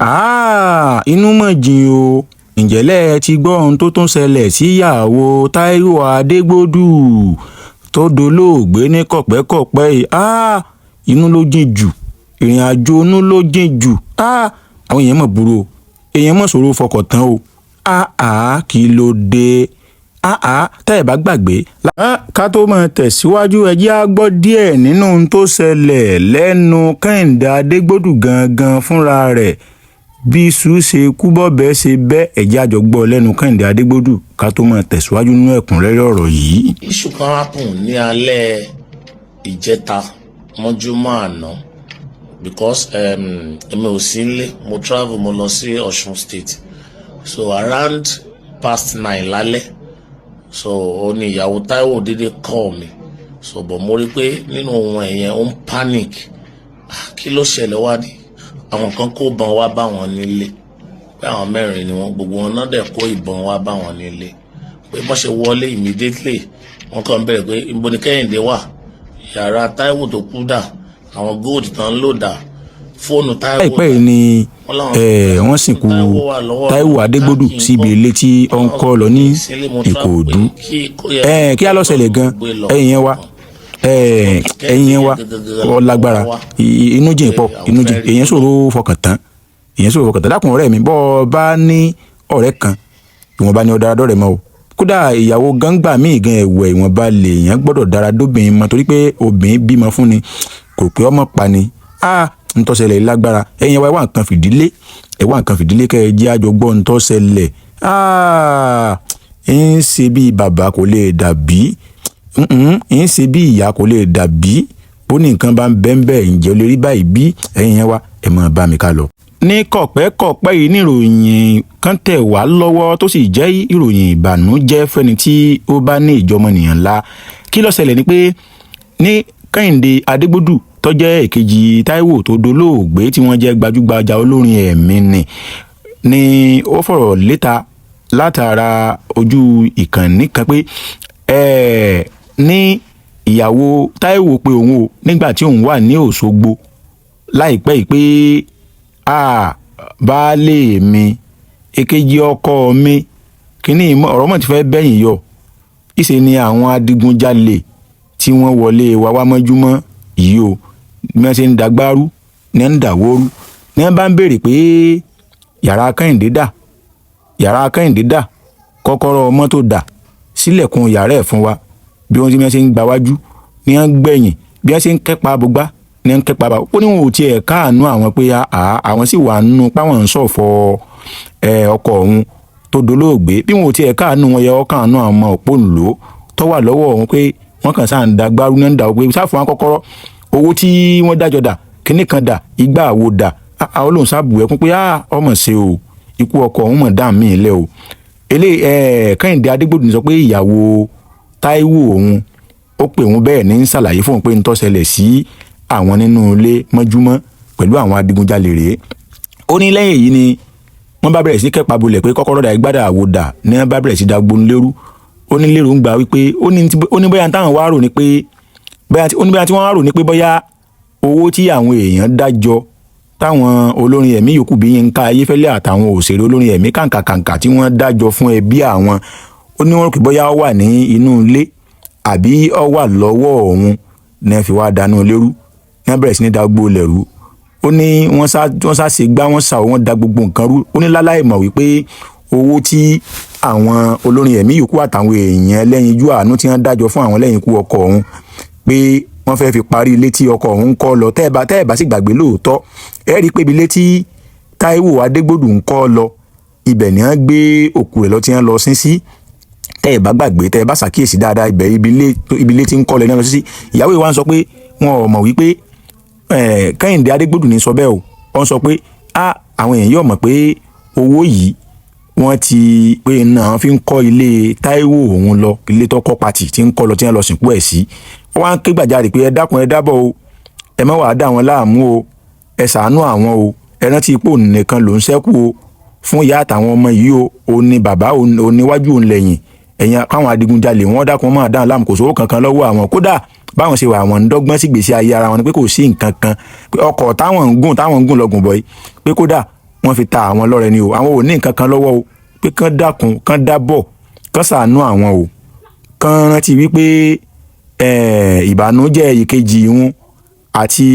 Háà, inú mà jìn o. Ǹjẹ́ lẹ ti gbọ́ ohun tó tún ṣẹlẹ̀ síyàwó Taiwo Adégbòdú tó dolóògbé ní kọ̀pẹ́kọ̀pẹ́ yìí? Háà, inú ló jìn jù, ìrìn àjò inú ló jìn jù. Háà, àwọn èèyàn mọ̀ burú o, èèyàn mọ̀ ṣòro fọkàn tán o. Háà, kí ló dé? Háà, tẹ́ ẹ bá gbàgbé. Ká tó máa tẹ̀síwájú, ẹ jẹ́ á gbọ́ díẹ̀ nínú ohun tó ṣẹlẹ̀ lẹ́nu Kẹ́hìndé Adégbòdú gangan fúnra rẹ̀. Bí iṣu ṣe kú bọ́bẹ̀ ṣe bẹ́, ẹ jẹ́ á jọ gbọ́ lẹ́nu Kẹ́hìndé Adégbòdú ká tó máa tẹ̀síwájú nínú ẹ̀kúnrẹ́rẹ́ ọ̀rọ̀ yìí. Issue kan happen ní alẹ́ ìjẹta mọ́júmọ́ àná because èmi ò sí nílé, mo travel, mo lọ sí Ọ̀ṣun State. So around past 9 lálẹ́, so ó ní ìyàwó Táíwò dédé call mi. So but mo rí pé nínú ohun ẹ̀yẹn, ó ń panic. Kí ló ṣẹlẹ̀? Wá ní àwọn kan kó ìbọn wá bá wọn nílé, pé àwọn mẹ́rin ni wọ́n, gbogbo wọn náà dẹ̀ kó ìbọn wá bá wọn nílé, pé bọ́n ṣe wọlé, immediately wọ́n kàn bẹ̀rẹ̀ pé ibo ni Kẹ́hìndé wà, yàrá Táíwò tó kú dà, àwọn gold tán ló dà, fóònù Táíwò. Láìpẹ́ yìí ni wọ́n sìnkú Táíwò Adégbòdú síbi ilé tí ó ń kọ́ lọ ní Ìkòròdú. Kí á lọ ṣẹlẹ̀ gan, ẹ̀yìn yẹn wá, ẹ̀yìn yẹn wá, ó lágbára, inú jìn pọ̀, inú jìn, èèyàn ṣòro fọkàn tán, èèyàn ṣòro fọkàn tán. Dákun ọ̀rẹ́ mi, bọ́ ọ bá ní ọ̀rẹ́ kan, ìwọ̀nba ni ó dára dọ́rẹ̀ mọ́ o. Kódà ìyàwó gangba míì gan ẹ̀wẹ̀, ìwọ̀nba lèèyàn gbọ́dọ̀ dára dóbìnrin mọ́, torí pé obìnrin bímọ fún ni, kò pé ọmọ pa ni. A ntọ́sẹ̀lẹ̀ lágbára. Ẹ̀yin wa, ẹ wá nǹkan fìdílé, ẹ wá nǹkan fìdílé kẹ́ ẹ jẹ́ àjọ gbọ́ ntọ́sẹ̀lẹ̀. Ń ṣe bí bàbá kò lè dàbí, ń ṣe bí ìyá kò lè dàbí, bó ní nǹkan bá ń bẹ́ńbẹ́, ǹjẹ́ ó lè rí báyìí bí? Ẹ̀yin yẹn wá, ẹ máa bá mi ká lọ. Ní kọ̀pẹ́kọ̀pẹ́ yìí níròyìn kan tẹ̀ wá lọ́wọ́ tó sì jẹ́ ìròyìn ìbànújẹ́ fẹ́ni tí ó bá ní ìjọmọnìyàn ńlá. Kí ló ṣẹlẹ̀ ni pé ní Kẹ́hìndé Adégbòdù tó jẹ́ èkejì Táíwò tó dolóògbé, tí wọ́n jẹ́ gbajúgbajà olórin ẹ̀mí ni ó fọ̀rọ̀ léta látara ojú ìkànnì kan pé ní ìyàwó Táíwò pé òun o nígbà tí òun wà ní Òṣogbo láìpẹ́ yìí pé a baálé mi, èkejì ọkọ mi, kínní ọ̀rọ̀ mọ̀ ti fẹ́ bẹ́yìn yọ. Ìṣe ni àwọn adigunjalè tí wọ́n wọlé wa wá mọ́júmọ́ yìí o, bí wọ́n ṣe ń dagbárú ní ń dàwóru, ní wọ́n bá ń béèrè pé yàrá Kẹ́hìndé dà, yàrá Kẹ́hìndé dà, kọ́kọ́rọ́ mọ́tò dà, sílẹ̀kùn yàrá ẹ̀ fún wa. Bí wọ́n ṣe ń gbáwájú ní wọ́n gbẹ̀yìn, bí wọ́n ṣe ń kẹ́pa bùgbá ní ń kẹ́pa bá. Ó ní wọn ò tiẹ̀ káàánú àwọn, pé àwọn sì wà nínú páwọn ń ṣọ̀fọ̀ ọkọ òun tó dolóògbé. Bí wọn ò tiẹ̀ káàánú wọn, yẹ ọ́ káàánú àwọn ọmọ òpó ńlò tó wà lọ́wọ́ òun, pé wọ́n kàn sáà ń dagbárú náà ń dà ó, pé sáà fún wọn kọ́kọ́rọ́, owó tí wọ́n dájọ́ dà, kinní kan dà, igbá àwo dà. Àwọn olóhùn sábù ẹkún pé ọmọ ṣe o, ikú ọkọ òun mọ̀ dá mí lẹ́ o. Eléyìí Kẹ́hìndé Adégbòdù sọ pé ìyàwó Táíwò òun ó pè òun bẹ́ẹ̀ ní ṣàlàyé fóun pé ń tó ṣẹlẹ̀ sí àwọn nínú ilé mọ́júmọ́ pẹ̀lú àwọn adigunjalè rèé. Ó ní lẹ́yìn èyí ni wọ́n bá bẹ̀rẹ̀ sí kẹ́pa bolẹ̀ pé kọ́kọ́rọ́ dà, ìgbádà àwò dà, ní wọ́n bá bẹ̀rẹ̀ sí dagbónú lérú. Ó ní lérò ń gbà wípé ó ní bóyá táwọn wá rò ní pé bóyá, ó ní bóyá tí wọ́n wá rò ní pé bóyá owó tí àwọn èèyàn dájọ, táwọn olórin ẹ̀mí yòókù bíi Yínká Ayéfẹ́lẹ́ àtàwọn òṣèré olórin ẹ̀mí kàǹkàkàǹkà tí wọ́n dájọ fún ẹbí àwọn, ó ní wọ́n rò pé bóyá ó wà ní inú ilé àbí ó wà lọ́wọ́ òun ní wọ́n fi wá dáná lérú, ní wọ́n bẹ̀rẹ̀ sí ní da gbogbo lẹ̀rú. Ó ní wọ́n sá ṣe gbá, wọ́n sà, wọ́n da gbogbo nǹkan rú. Ó ní láláì mọ̀ wípé owó tí àwọn olórin ẹ̀mí yòókù àtàwọn èèyàn ẹlẹ́yinjú àánú tí wọ́n dájọ́ fún àwọn lẹ́yìn ikú ọkọ òun, pé wọ́n fẹ́ fi parí ilé tí ọkọ òun ń kọ́ lọ. Tẹ́ ẹ bá sì gbàgbé lóòótọ́, ẹ rí i pé ibi ilé tí Táíwò Adégbòdù ń kọ́ lọ, ibẹ̀ ni wọ́n gbé òkú rẹ̀ lọ tí wọ́n lọ sin sí. Tẹ́ ẹ bá gbàgbé, tẹ́ ẹ bá ṣàkíyèsí dáadáa, ibẹ̀ ibi ilé tí ń kọ́ lọ ní wọ́n lọ sí. Ìyàwó ìwà ń sọ pé wọn ò mọ̀ wípé Kẹ́hìndé Adégbòdù ní sọ bẹ́ẹ̀ o. Wọ́n sọ pé àwọn èèyàn yóò mọ̀ pé owó yìí wọ́n ti pé náà fi ń kọ́ ilé Táíwò òun lọ, ilé tó kọ́ pàtì tí ń kọ́ lọ tí wọ́n lọ sìnkú ẹ̀ sí. Wọ́n á ń ké gbàjarè pé ẹ dákun, ẹ dábọ̀ o, ẹ má wàá dá wọn láàmú o, ẹ ṣàánú àwọn o, ẹ rántí ipò nìkan ló ń ṣẹ́kù o fún ìyá àtàwọn ọmọ yìí o, òun ni bàbá, òun níwájú, òun lẹ́yìn. Ẹ̀yìn káwọn adigunjalè wọ́n dákun, máa dáhùn láàmú, kò sówó kankan lọ́wọ́ àwọn. Kódà báwọn ṣe wà, àwọn ń dọ́gbọ́n sí gbèsè ayé ara wọn ni, pé kò sí nǹkan kan, pé ọkọ̀ táwọn ń gùn lọ́gùn bọ̀ yìí, pé kódà Wọ́n fi ta àwọn lọ́rẹ ni o. Àwọn ò ní nǹkan kan lọ́wọ́ o, pé kán dákun, kán dábọ̀, kán ṣàánú àwọn o, kán rántí wípé ìbànújẹ́ ìkejì wọn àti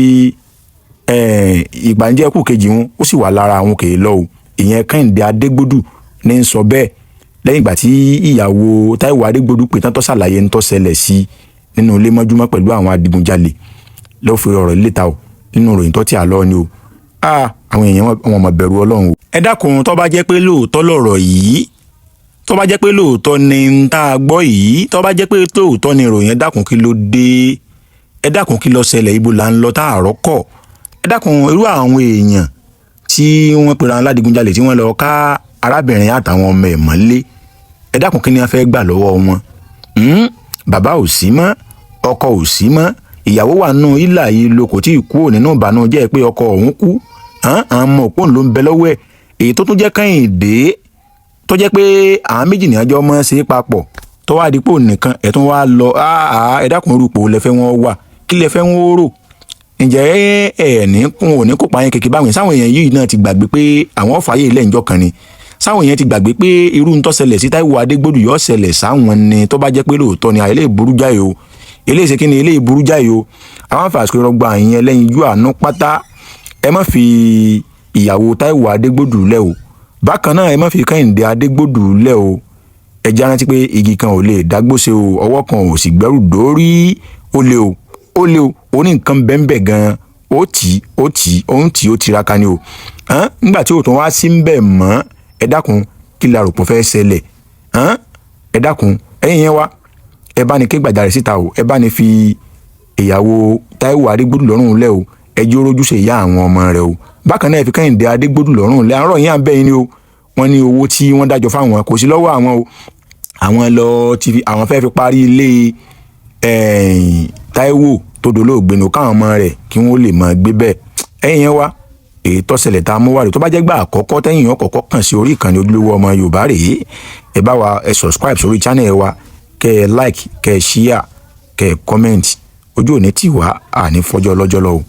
ìbànújẹ́ kù kejì wọn, ó sì wà lára àwọn kèé lọ o. Ìyẹn Kẹ́hìndé Adégbòdù ní ń sọ bẹ́ẹ̀ lẹ́yìn ìgbà tí ìyàwó Táíwò Adégbòdù pé tán, tó ṣàlàyé ń tó ṣẹlẹ̀ sí nínú ilé mọ́júmọ́ pẹ̀lú àwọn adigunjalè, ló fi ọ̀rọ̀ léta o nínú ìròyìn tó ti àlọ́ ni o. Àwọn èèyàn wọn mọ̀ bẹ̀rù Ọlọ́run o. Ẹ dákun, tó bá jẹ́ pé lóòótọ́ lọ̀rọ̀ yìí, tó bá jẹ́ pé lóòótọ́ ni ń tá a gbọ́ yìí, tó bá jẹ́ pé lóòótọ́ ni ìròyìn, ẹ dákun, kí ló dé? Ẹ dákun, kí ló ṣẹlẹ̀? Ibo là ń lọ tá àrọ́ kọ̀? Ẹ dákun, irú àwọn èèyàn tí wọ́n pera wọn ládìgunjalè, tí wọ́n lọ ká arábìnrin àtàwọn ọmọ ẹ̀ mọ́lé, ẹ dákun, kí ni wọ́n fẹ́ gbà lọ́wọ́ wọn? Bàbá ò sí mọ́, ọkọ ò sí mọ́, ìyàwó wà nù ìlà yìí lo, kò tí ì kúrò nínú ìbànújẹ́ pé ọkọ òun kú. Àwọn ọmọ òpó ló ń bẹ lọ́wọ́ ẹ̀. Èyí tó tún jẹ́ Kẹ́hìndé, tó jẹ́ pé àwọn méjì ní ọjọ́ mọ́ ṣe é papọ̀, tó wá dípò nìkan ẹ̀ tún wá lọ. Ẹ dákun, rúpò lẹ́fẹ́ wọn wà, kí lẹ́fẹ́ wọn rò? Ǹjẹ́ ẹ̀ ní kún òní kó pa yẹn kékeré báwọn? Sáwọn èèyàn yìí náà ti gbàgbé pé àwọn fààyè ilé ìjọ kan ni? Sáwọn èèyàn ti gbàgbé pé irú ń tó ṣẹlẹ̀ sí Táíwò Adégbòdù yóò ṣẹlẹ̀ sáwọn ni? Tó bá jẹ́ pé lóòótọ́ ni, àìlè burú jáì o. Eléyìí ṣe kí ni? Eléyìí burú jáì o. Àwọn àfàsùkò rọgbà yẹn lẹ́yìn ojú àánú pátá, ẹ má fi ìyàwó Táíwò Adégbòdù lẹ̀ o. Bákan náà, ẹ má fi Kẹ́hìndé Adégbòdù lẹ̀ o. Ẹ já rántí pé igi kan ò lè dágbóṣe o, ọwọ́ kan ò sì gbẹ́rù dórí. Ó lé o, ó lé o, ó ní nǹkan bẹ́ńbẹ̀ gan-an. Ó tì í, ó tì í, ó ń tì í, ó tiraka ni o. Nígbà tí òtún wá sí ń bẹ̀ mọ́, ẹ dákun, kí la rò pọ̀ fẹ́ ṣẹlẹ̀? Ẹ dákun, ẹ̀yin yẹn wá, ẹ bá ní ké gbàjarè síta o. Ẹ bá ní fi ìyàwó Táíwò Adégbòdù lọ́rùn lẹ̀ o. Ẹ jẹ́ ó rójúṣe ìyá àwọn ọmọ rẹ̀ o. Bákan náà, ẹ fi Kẹ́hìndé Adégbòdù lọ́rùn lẹ̀. Àárọ̀ yín, à ń bẹ̀ yín ni o. Wọ́n ní owó tí wọ́n dájọ́ fáwọn kò sí lọ́wọ́ àwọn o. Àwọn lọ ti fi àwọn fẹ́ fi parí ilé Táíwò tó dolóògbé nù, káwọn ọmọ rẹ̀ kí wọ́n lè máa gbé bẹ́ẹ̀. Ẹ̀yin yẹn wá, èyí tó ṣẹlẹ̀ tá a mú wá rèé. Tó bá jẹ́ gbà àkọ́kọ́ tẹ́yìn yẹn kọ́kọ́ kàn sí orí ìkànnì Ojúlówó Ọmọ Yorùbá rèé, ẹ bá wa ẹ subscribe sórí channel wa, kẹ́ ẹ like, kẹ́ ẹ share, kẹ́ ẹ comment. Ojú òní tì wá, àní fọjọ́ lọ́jọ́ lọ o.